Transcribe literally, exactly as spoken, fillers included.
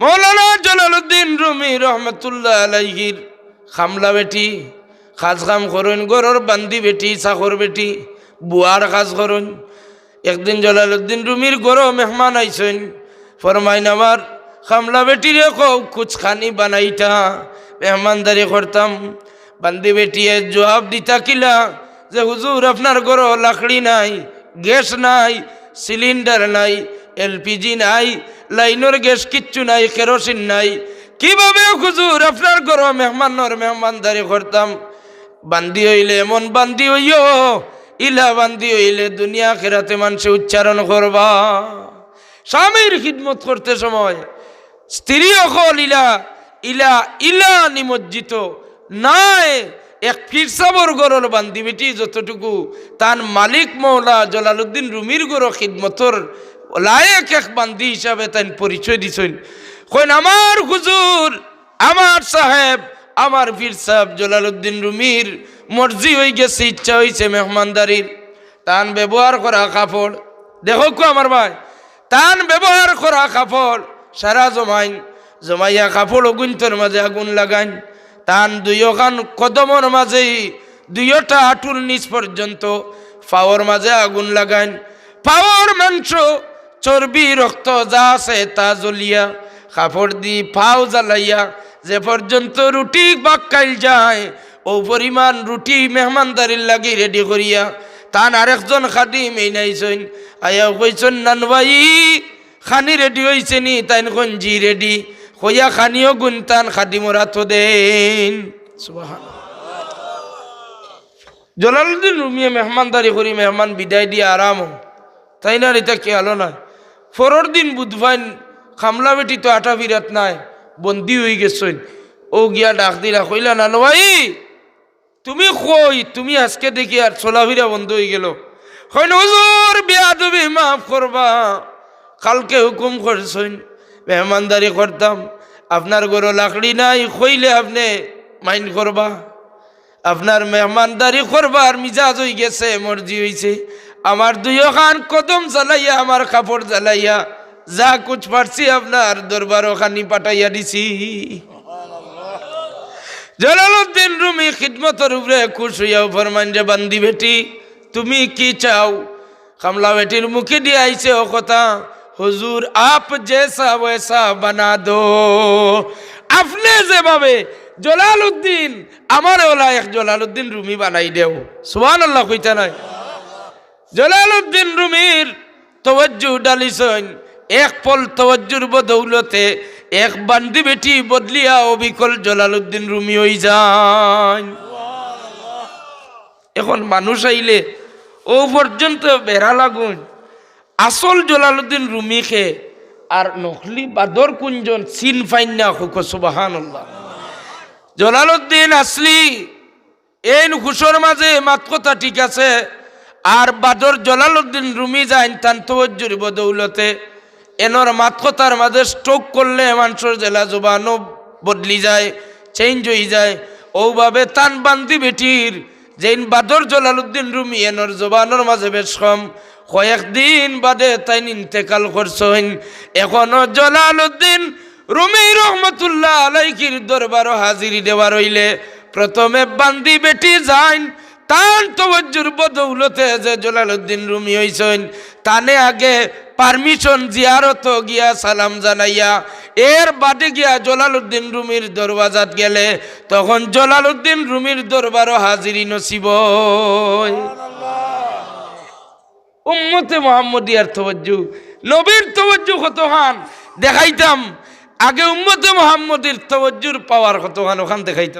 মৌলানা জলালউদ্দিন রুমি রহমতুল্লাহ আলাইহির কামলা বেটি, কাজ কাম করইন, ঘরর বান্দি বেটি, চাকর বেটি, বুয়ার কাজ করইন। একদিন জলালউদ্দিন রুমির ঘরো মেহমান আইছইন, ফরমাইন, "আমার কামলা বেটিরে কও, কুছ খানি বানাইতা, মেহমানদারি করতাম।" বান্দি বেটিয়ে জুয়াব দিতা কিলা যে, "হুজুর, আপনার ঘরো লাকড়ি নাই, গ্যাস নাই, সিলিন্ডার নাই, এলপিজি নাই, লাইনর গ্যাস কিচ্ছু নাই, কেরোসিন নাই, কিভাবে হুজুর আপনার ঘরো মেহমানর মেহমানদারি করতাম?" বান্দি অইলে এমন বান্দি অইও, ইলা বান্দি অইলে দুনিয়া আখেরাতে মানষে উচ্চারণ করবা। স্বামীর খিদমত করতে সময় স্ত্রী অকল ইলা, ইলা, ইলা নিমজ্জিত নায়। এক পীর সাবর ঘরর বান্দি বেটি যতটুকু, তান মালিক মৌলা জলালউদ্দিন রুমির ঘরো খিদমতর লায়েক এক বান্দি হিসাবে তাইন পরিচয় দিছইন। কইন, "আমার হুজুর, আমার সাহেব, আমার পীর সাব জলালউদ্দিন রুমির মর্জি অইগেছে, ইচ্ছা অইছে মেহমানদারির।" তান ব্যবহার করা কাপড়, দেখউক্কা আমার ভাই, তান ব্যবহার করা কাপড় সারা জমাইন, জমাইয়া কাপড় অগুইন্তর মাঝে আগুন লাগাইন। তান দুইওখান কদমর মাঝে, দুইওটা আটুর নিচ পর্যন্ত পাওর মাঝে আগুন লাগাইন। পাওর মাংস, চর্বি, রক্ত যা আছে তা জ্বলিয়া কাপড় দি পাও জ্বালাইয়া যে পর্যন্ত রুটি বাক্কাইল যায়, অউ পরিমাণ রুটি মেহমানদারির লাগি রেডি করিয়া তান আরেকজন খাদিম এইন আইছইন, আইয়া কইছইন, "নানু ভাই, খানি রেডি অইছে নি?" তাইন কইন, "জি, রেডি।" কইয়া খানিও গুনতান খাদিমর আতো দেইন। সুবহানাল্লাহ। জলালউদ্দিন রুমিয়ে মেহমানদারি করি মেহমান বিদায় দিয়া আরাম অইন। তাইন আর ইতা খেয়ালও নাই। পরর দিন বুধবাইন কামলা বেটি তো আটা ফিরাত নাই, বন্দি অইগেছইন। অউ গিয়া ডাক দিলা, কইলা, "নানু ভাই, তুমি কই? তুমি আজকে দেখি আর চলাফিরা বন্ধ অইগেলো।" কইন, "হুজুর, বেয়াদবি মাফ করবা, কালকে হুকুম করছইন মেহমানদারি করতাম, আপনার ঘরো লাকড়ি নাই, কইলে আপনে মাইন্ড করবা।" আপনার মেহমানদারি করবার মিজাজ অইগেছে, মর্জি অইছে। আমার দুইওখান কদম জ্বালাইয়া, আমার কাপড় জ্বালাইয়া, যা কুছ পারছি আপনার দরবারো খানি পাঠাইয়া দিছি। জলালউদ্দিন রুমি খিদমতর উপরে খুশ অইয়াউ ফরমাইন যে, "বান্দি বেটি, তুমি কি চাও?" কামলা বেটির মুখেদি আইছে অউ কথা, "হুজুর, আপ জেসা ওয়েসা বানা দো।" আপনে যেভাবে জলালউদ্দিন, আমারে অলা এক জলালউদ্দিন রুমি বানাই দেও। সুবহানাল্লাহ কইতা নায়? জলালউদ্দিন রুমির তওয়াজ্জু ডালিছইন, এক পল তওয়াজ্জুর বদৌলতে এক বান্দি বেটি বদলিয়া অবিকল জলালউদ্দিন রুমি অইযাইন। এখন মানুষ আইলে অউ পর্যন্ত বেড়া লাগুইন। আসল জলালউদ্দিন রুমি কে আর নকলি বাদর কুনজন চিন পাইন না, কউক্কা সুবহানাল্লাহ। জলালউদ্দিন আসলি এইন হুশর মাঝে মাত কথা ঠিক আছে, আর বাদর জলালউদ্দিন রুমি যাইন তান তওয়াজ্জুর বদৌলতে এনর মাত কথার মাঝে স্ট্রোক করলে মানষর যেলা জবানও বদলি যায়, চেঞ্জ অইযায়। অউভাবে তান বান্দি বেটির যেইন বাদর জলালউদ্দিন রুমি এনর জবানর মাঝে বেশ কম, কয়েকদিন বাদে তাইন ইন্তেকাল করছইন। এখনো জলালউদ্দিন রুমি রহমতুল্লাহ আলাইহির দরবারো হাজিরি দেওয়ার অইলে প্রথমে বান্দি বেটি যাইন, তান তওয়াজ্জুর বদৌলতে যে জলালউদ্দিন রুমি অইছইন, তানে আগে পারমিশন জিয়ারতো গিয়া সালাম জানাইয়া, এর বাদে গিয়া জলালউদ্দিন রুমির দরওয়াজাত গেলে, তখন জলালউদ্দিন রুমির দরবারো হাজিরি নসিব অয়। উম্মতে মুহাম্মদিয়ার তওয়াজ্জু, নবীর তওয়াজ্জু কতখান দেখাইতাম। আগে উম্মতে মুহাম্মদীর তওয়াজ্জুর পাওয়ার কতখান, অখান দেখাইতাম।